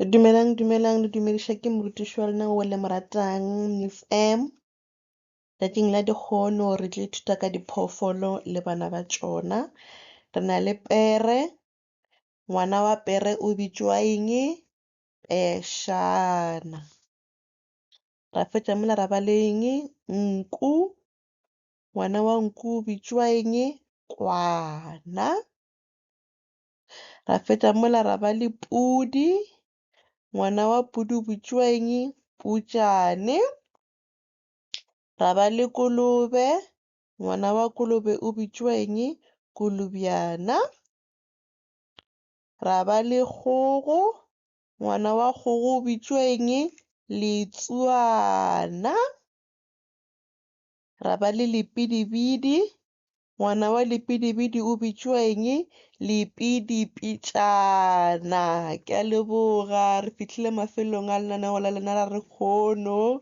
Dumelang dumelang, le dumediša ke morutiši wa lena o le mo ratang Miss M. Tšatšing la lekgono re tlo ithuta ka diphoofolo le bana ba tšona. Re na le pere, ngwana wa pere o bitšwa eng? Pešana. Ra fetša mola ra ba le eng? Nku, ngwana wa nku o bitšwa eng? Kwana. Ra fetša mola ra ba le pudi, ngwana wa pudi o bitšwa eng? Putšane. Ra ba le kolobe, ngwana wa kolobe o bitšwa eng? Kolobjana. Ra ba le kgogo, ngwana wa kgogo o bitšwa eng? Letsuana. Ra ba le lepidibidi, ngwana wa lepidibidi o bitšwa eng? Lepidipitšana. Ke a leboga, re fihlile mafelelong a lenaneo la lena la lekgono.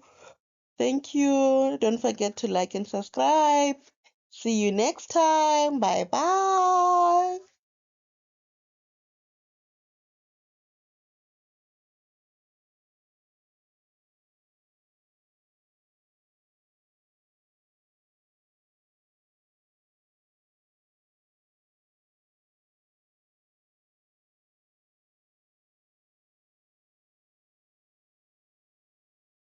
Thank you. Don't forget to like and subscribe. See you next time. Bye bye.